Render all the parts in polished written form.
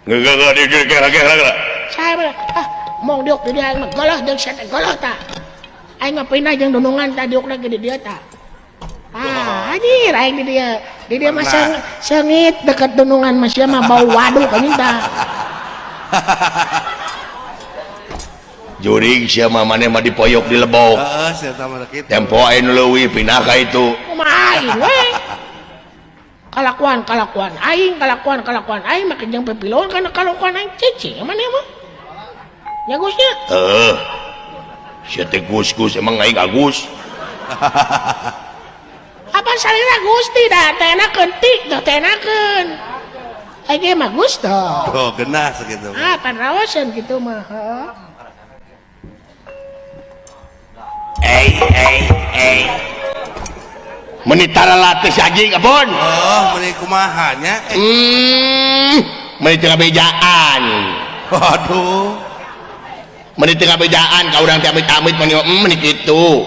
Geus geus kela kela kela. Saya ah mong diuk di dieu aing mah goloh jeung sia teh goloh tah. Aing mah pindah jeung dunungan tah diukna ge di dieu tah. Ah, anjir aing di dieu. Di dieu mah seungit deket dunungan mah sia mah bau waduk anjing tah. Jurig sia mah maneh mah dipoyok di lebok. Heeh, sia tah mah kitu. Tempo aing nu leuwih pindah ka itu. Kumaha aing we. Kalakuan kalakuan aing kalakuan kalakuan aing make jeung pipiluan kana kalakuan aing cicing maneh mah. Nya Gus nya. Heeh. Sia teh Gus-gus emang aing Agus. Apa salira Gusti da teh enakeun ti teh teh enakeun. Aing ge mah Gus toh. Oh, genah sakitu. Ah, pan raoseun kitu mah, heeh. Ei ei ei. Meni tara latih si anjing abon. Oh, meni kumaha nya? Meni teu ngabejaan. Waduh. Meni teu ngabejaan ka urang teh amit-amit meni meni kitu.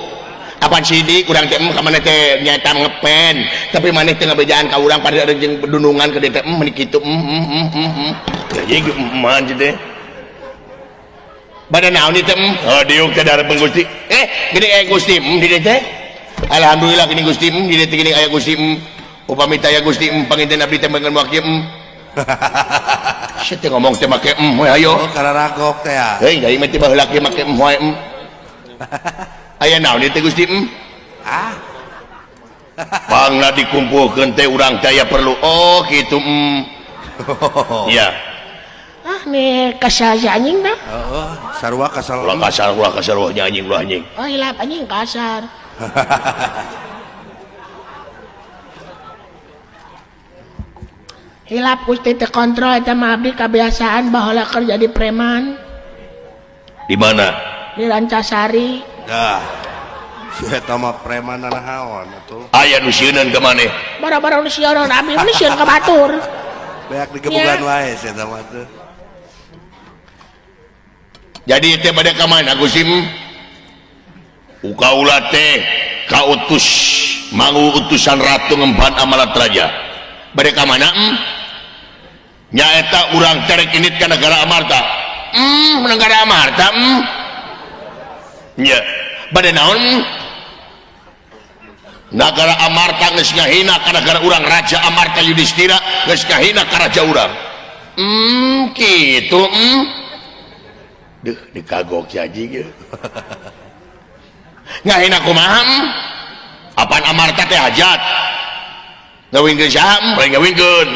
Apan sidik urang teh ka maneh teh nyaeta ngepen, tapi maneh teh ngabejaan ka urang pada jeung dunungan ka dieu teh meni kitu. Anjing man teh. Bada naon ieu teh? Oh, diuk teh dareupkeun Gusti. Gini aya Gusti di dieu teh. Alhamdulillah gini Gusti di dieu teh gini aya Gusti. Upami teh aya Gusti panginten abdi teh mangan wakil. Sia teh ngomong teh make we ayo. Oh, kararagok teh ya. Heuy, deui mah teh baheula ge make wae. Aya naon ieu teh Gusti? Ah. Pangna dikumpulkeun teh urang teh aya perlu. Oh, kitu. Iya. Ah, nih kasar si anjing dah. Heeh, sarua kasar. Ulah kasar, ulah kasar, ulah anjing, ulah anjing. Oh, hilap anjing kasar. Hilap Gusti teh kontrol eta mah abdi kebiasaan baheula keur jadi preman. Di mana? Di Rancasari. Dah. Si eta mah preman naon atuh. Aya nu sieuneun ka maneh. Bara-bara nu sieuneun abdi mah sieun ka batur. Beak digebugan wae si eta mah tuh. Jadi teh bade ka mana Gusti? Ukaula teh kautus mangu utusan ratu ngemban amalat raja. Bade ka mana? Nyaeta urang terek init ka negara Amarta. Negara Amarta. Nya, bade naon? Nagara Amarta geus ngahina ka nagara urang, Raja Amarta Yudhistira geus ngahina ka raja urang. Kitu. Duh, dikagok si anjing ieu. Ngahina kumaha? Apan Amarta teh hajat? Ngawingkeun saha? Lain ngawingkeun.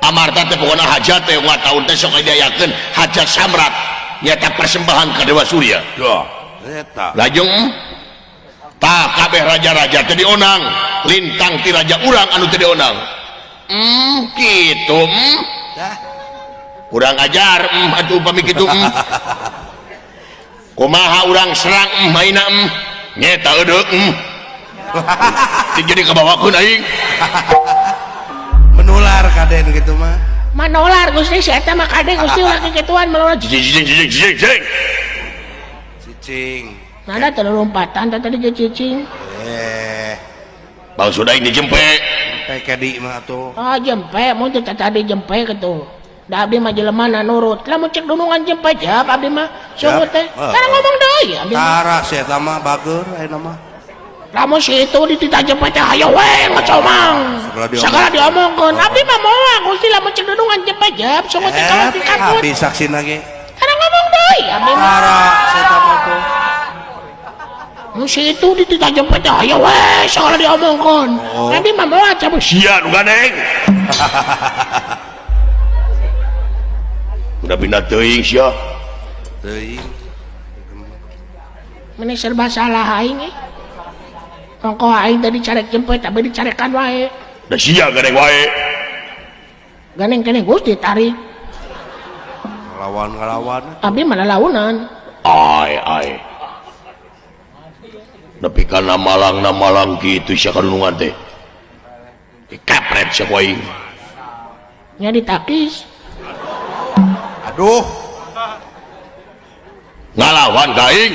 Amarta teh pokona hajat teh unggal taun teh sok diayakeun hajat samrat nyaeta persembahan ka Dewa Surya. Duh, eta. Lajeng tah kabeh raja-raja teh dionang, lintang ti raja urang anu teh dionang. Kitu. Dah. Kurang ajar atuh upami kitu. Kumaha urang serang maina nyeta eudeuk. Jadi kabawakeun aing. Menular kaden kitu mah. Manolar Gusti si eta mah kade Gusti ulah kikituan menular. Cicing cicing cicing cicing. Cicing. Nada teu lompatan teh tadi ge cicing. Bang Sudaing dijempe. Jempe kedi mah atuh. Ah jempe mun teu tadi jempe kitu. Da abdi mah jelema na nurut. Lamun cek dunungan jempe jap abdi mah sungguh teh. Tara ngomong deui abdi mah. Tara si eta mah bager ayeuna mah. Lamun si itu dititah jempe teh hayo we ngacomang. Segala diomongkeun. Abdi mah moal Gusti lamun cek dunungan jempe jap sungguh teh kalau dikakut. Abdi saksina ge. Tara ngomong deui abdi mah. Tara si eta mah tuh. Mun si itu dititah jempe teh hayo we segala diomongkeun. Abdi mah moal cabut. Sia nu gandeng. Udah pindah teuing sia. Teuing. Meni serba salah aing eh. Kongko aing tadi carek jempe tapi dicarekan wae. Da sia gandeng wae. Gandeng keneh Gusti tarik. Ngalawan-ngalawan. Abdi mah lalaunan. Ai ai. Nepi kana malang na malang kitu sia kadunungan teh. Dikapret sia ku aing. Nya ditakis. Aduh. Ngalawan ka aing.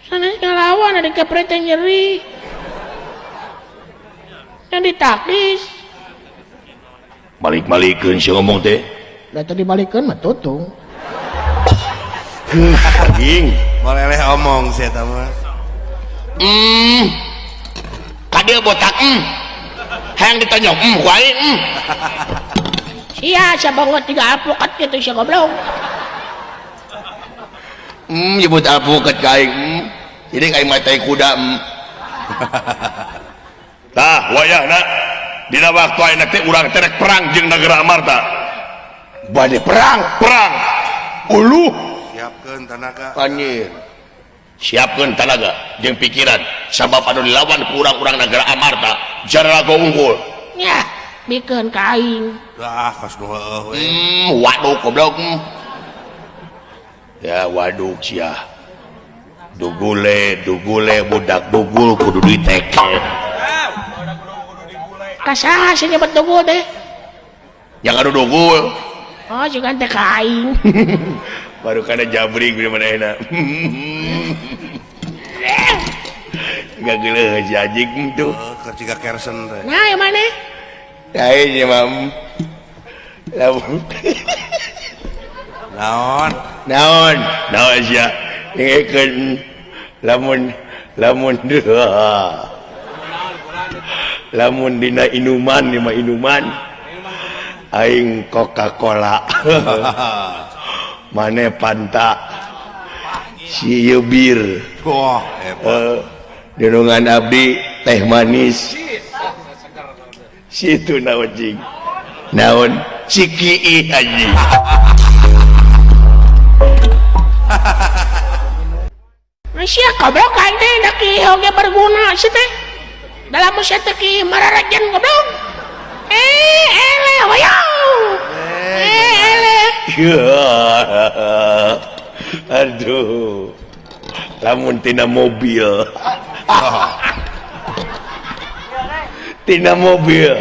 Sanes ngalawan ada kepret yang nyeri. Yang ditakis. Balik-balikeun sia ngomong teh. Da teu dibalikeun mah tutung. Anjing. Boleh omong sih eta mah. Kadieu botak hayang ditonyok ku aing. Sia sia banget tiga alpukat kitu sia goblok. Nyebut alpukat ka aing. Jadi aing mah tai kuda. Tah wayahna dina waktu ayeuna teh urang teh rek perang jeung negara Amarta. Bade perang, perang. Uluh siapkeun tanaga. Anjir. Siapkeun tanaga jeung pikiran sabab anu dilawan ku urang-urang negara Amarta jararago unggul. Nyah, bikeun ka aing. Ah, kos nu heueuh we. Waduk goblok. Ya waduk sia. Dugule, dugule budak dugul kudu diteke. Ka saha sih nyebut dugul teh? Yang anu dugul. Oh, juga teh ka aing. Baru kana jabring di mana enak. Gak geuleuh si anjing tuh. Keur ciga kersen teh. Nah, yang mana? Aing nya mam. Lamun. Naon? Naon? Naon sia? Dengekeun lamun lamun lamun dina inuman lima inuman aing Coca-Cola. Mane Fanta si ieu bir. Wah, hebat. Denungan abdi teh manis. Situ naon cing? Naon? Ciki anjing. Sia goblok aing teh da kieu oge berguna sia teh. Dalam sia teh kieu mararajan goblok. Eleh hoyong. Eleh. Aduh. Lamun tina mobil. Tina mobil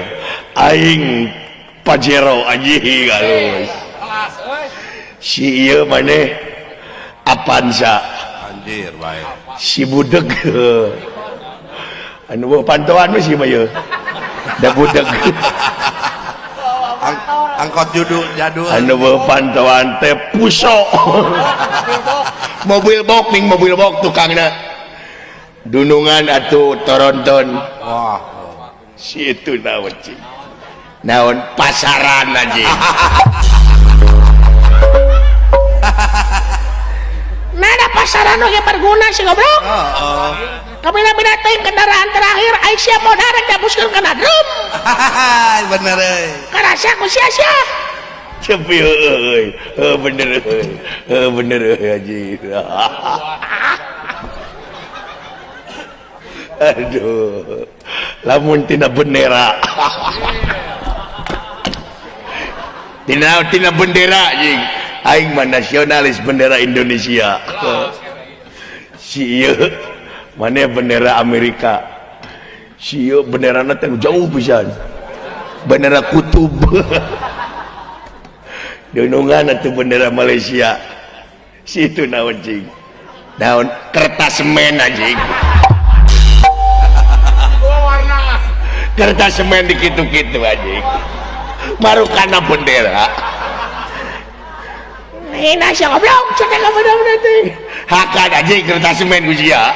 aing Pajero anjing halus. Si ieu maneh Avanza. Anjir bae. Si budeg. Anu pantauan mah si mah ieu. Da budeg. Angkot judul jadul. Anu pantauan teh puso. Mobil bok ning mobil bok tukangna. Dunungan atuh toronton. Wah. Si itu naon cing? Naon pasaran anjing. Nah, ada pasaran oge berguna sih goblok. Heeh. Kabina-bina teuing kendaraan terakhir aing sia modar rek dabuskeun kana drum. Bener euy. Karasa ku sia-sia. Cepi euy. Heuh bener euy. Heuh bener euy anjing. Aduh. Lamun tina bendera. Tina bendera anjing. Aing mah nasionalis bendera Indonesia. Si ieu maneh bendera Amerika. Si ieu benderana teh jauh pisan. Bendera kutub. Dunungan atuh bendera Malaysia. Si itu naon cing? Naon kertas semen anjing. Kertas semen dikitu-kitu anjing. Marukana bendera. Hina sia goblok, sia teh bener-bener teh. Hakan anjing kertas semen ku sia.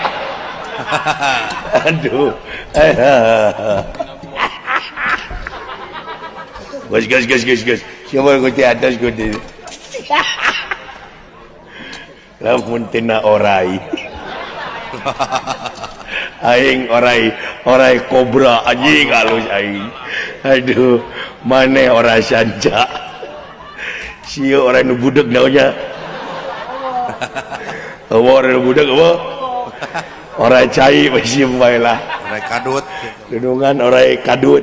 Aduh. Gas gas gas gas gas. Siapa ku di atas ku di. Lamun tina orai. Aing orai, orai kobra anjing halus aing. Aduh, maneh orai sanca. Sieu orai nu budeg naonnya. Eueuh orai nu budeg eueuh. Orai cai masih bae lah. Orai kadut. Dunungan orai kadut.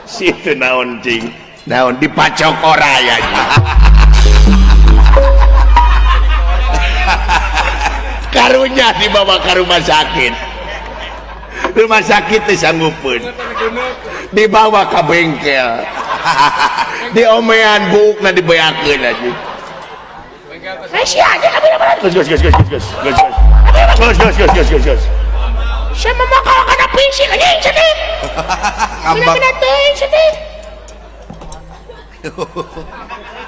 Situ naon cing? Naon dipacok orai anjing. Karunya dibawa ke rumah sakit. Rumah sakit teh sanggupeun. Dibawa ke bengkel. Diomean buukna dibeakeun anjing. Sia aja kabina-bina. Gus gus gus gus gus gus. Gus gus gus gus gus gus. Sia mah kalau kana fisik anjing sia teh. Ngambek. Bina-bina teuing sia teh.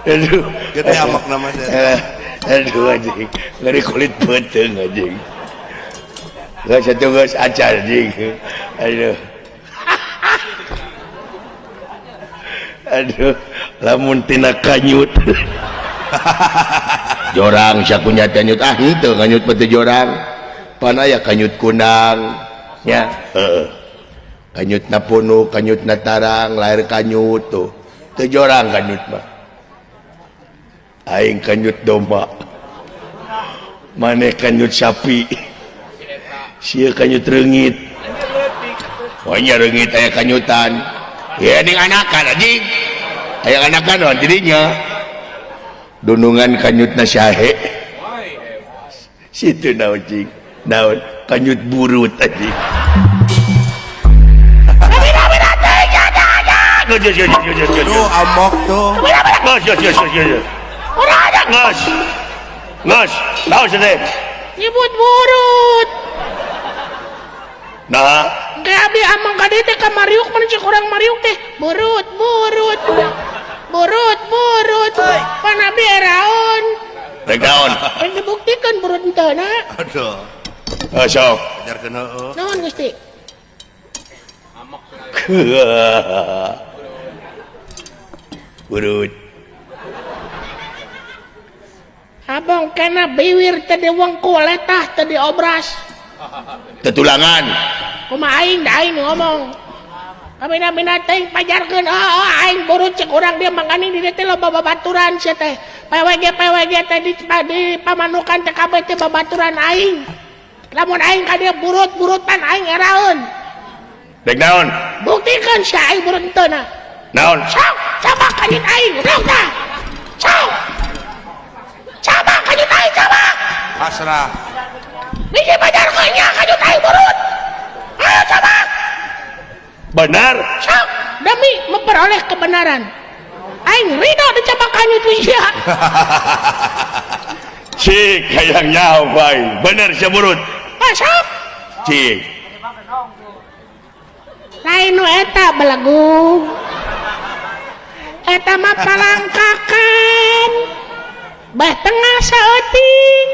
Aduh, gede amok nama saya. Aduh anjing, ngeri kulit beuteung anjing. Geus atuh geus acar anjing. Aduh. Aduh, lamun tina kanyut. Jorang sakunya kanyut ah henteu kanyut mah teu jorang. Pan aya kanyut kunang nya, heeh. Kanyutna punuk, kanyutna tarang, lahir kanyut tuh. Teu jorang kanyut mah. Aing kanyut domba, maneh kanyut sapi, sia kanyut reungit. Oh nya reungit aya kanyutan. Ya ning anakan anjing. Aya anakan naon jadinya. Dunungan kanyutna sahe. Situ naon cing? Naon kanyut burut anjing. Tuh amok tuh. Nges. Nges. Naon sia teh? Nyebut burut. Nah, Kayak abdi amang ka dieu teh ka mariuk mun cek urang mariuk teh burut burut. Burut burut. Pan abdi eraon. Rek naon? Rek dibuktikeun burut henteu na. Aduh. Heuh sok. Ajarkeun heueuh. Naon Gusti? Burut. Abang kena biwir tadi wengku letah tadi obras. Tetulangan. Kumaha aing da aing ngomong. Kamina-mina teuing pajarkeun oh, aing burut cek urang dia mangkaning di dieu teh loba babaturan sia teh. PWG PWG teh di pamanukan teh kabeh teh babaturan aing. Lamun aing ka dieu burut-burutan aing eraeun. Dek naon? Buktikeun sia aing burut henteu na. Naon? Sok, coba kanyut aing goblok tah. Sok. Coba kanyut aing coba. Pasrah. Biji pajarkeun nya kanyut aing burut. Ayo coba. Benar. Sok, demi memperoleh kebenaran. Aing ridho dicabak kanyut sia. Cik hayang nyaho aing. Bener sia burut. Ah, sok. Cik. Lain nu eta belagu. Eta mah palangkakan. Bah tengah saeuting.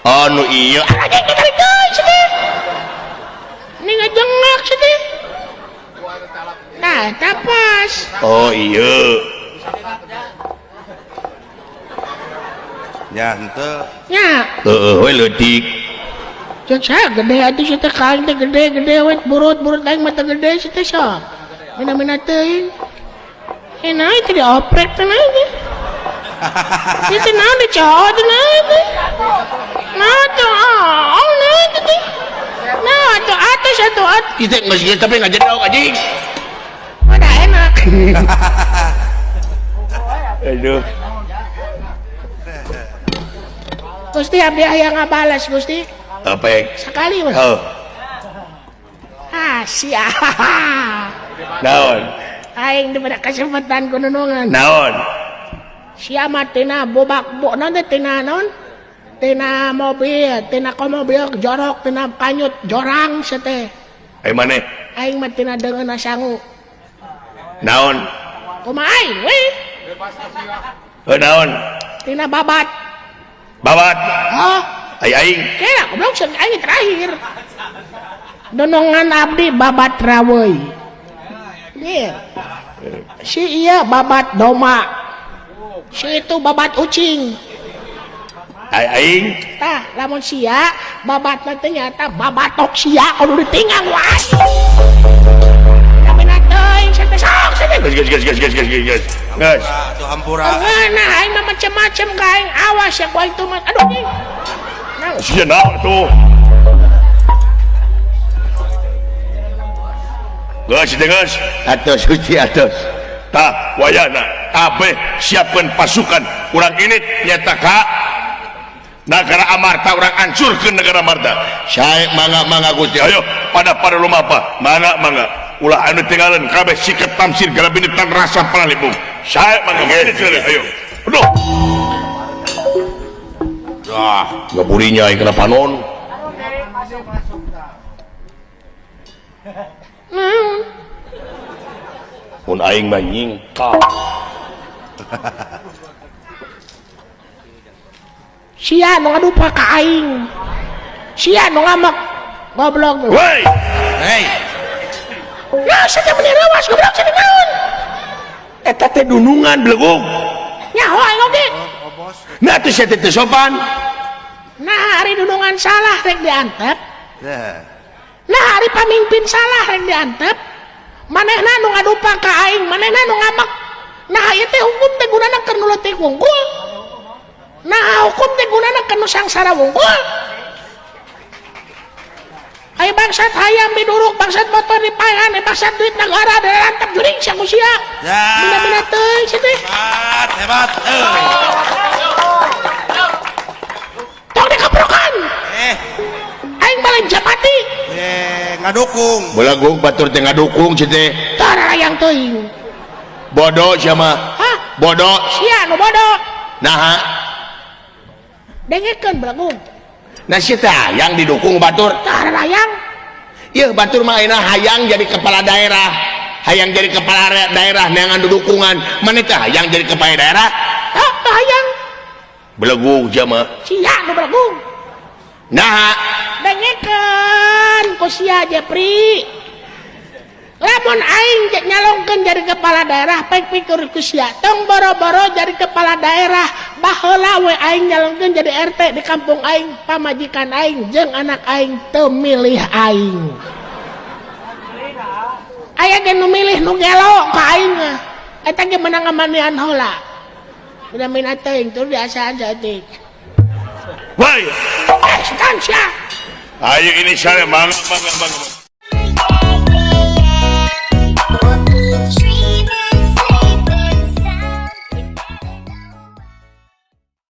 Oh nu ieu. Anjing ningali deui sia teh. Ini ngejengak sia teh. Nah, eta pas. Oh iya. Nya henteu. Nya. Heeh we leutik. Cek saya gede atuh sia teh ka aing teh gede-gede we burut-burut aing mah teh gede sia teh sok. Mina-mina teuing. Naon teh dioprek teh naon teh. Ieu teh naon dicowok teh naon teh. Naon teh oh naon teh. Nah atuh atos atuh atuh. Ieu teh geus ieu tapi ngajedog anjing. Udah enak. Aduh. Gusti abdi aya ngabales Gusti. Apa? Sekali weh. Oh. Ah sia. Naon? Aing diberi kesempatan ku nunungan. Naon? Sia mah tina bobak bo naon teh tina naon? Tina mobil, tina komobil jorok, tina kanyut jorang sia teh. Ai maneh? Aing mah tina deungeunna sangu. Naon? Kumaha aing weh? Heuh naon? Tina babat. Babat? Hah? Ai aing. Kela goblok sia aing terakhir. Donongan abdi babat raweuy. Ieu. Si ieu babat doma. Si itu babat ucing. Ai aing. Tah, lamun sia babat mah teh nyata babatok sia kudu ditinggang wae. Namina teuing sia teh sok sia teh. Geus geus geus geus geus geus. Geus. Tuh hampura. Nah, aing mah macem-macem ka aing awas ya ku aing tuh mah. Aduh anjing. Naon? Sia naon tuh? Geus teh geus. Atos suci atos. Tah wayana kabeh siapkeun pasukan urang ini nyata ka negara Amarta urang hancurkeun negara Amarta. Sae mangga-mangga Gusti. Ayo pada pada lumapa mangga-mangga ulah anu tinggalan kabeh sikat tamsir garabinitan rasa panalipung. Sae mangga ayo. Aduh. Ah, ngaburinya aing kana panon. Naon? Mun aing mah nyingkap. Sia nu ngadupa ka aing. Sia nu ngamek. Goblok. Woi. Hei. Ya sia meni rawas goblok sia naon? Eta teh dunungan belegug. Nyaho aing oge. Nah teh sia teh teu sopan. Nah ari dunungan salah rek diantep. Ya. Nah ari pamimpin salah rek diantep. Manehna nu ngadupa ka aing, manehna nu ngamek. Nah ieu teh hukum teh gunana keur nu leutik wungkul. Nah hukum teh gunana keur nu sangsara wungkul. Ayo bangsat hayam diduruk, bangsat motor dipaehan, bangsat duit negara dilantap juring sia ku sia. Ya. Mina-mina teuing sia teh. Hebat, hebat. Tong dikeprokan. Aing mah lain japati. Ngadukung. Belegug batur teh ngadukung sia teh. Tah rarayang teuing. Bodoh sia mah. Hah? Bodoh. Sia nu bodoh. Naha? Dengekeun belegug. Nah sia teh hayang didukung batur. Tah rarayang. Ieu batur mah ayeuna hayang jadi kepala daerah. Hayang jadi kepala daerah neangan dukungan. Maneh teh hayang jadi kepala daerah? Hah, tah hayang. Belegug sia mah. Sia nu belegug. Naha? Dengekeun ku sia Jepri. Lamun aing nyalongkeun jadi kepala daerah pek pikir ku sia. Tong boro-boro jadi kepala daerah, baheula we aing nyalongkeun jadi RT di kampung aing, pamajikan aing jeung anak aing teu milih aing. Aya ge nu milih nu gelo ka aing mah. Eta ge meunang ngamanian heula. Udah mina teuing tur diasaan saeutik. Woi. Setan sia. Ayo ini saya mangga mangga mangga.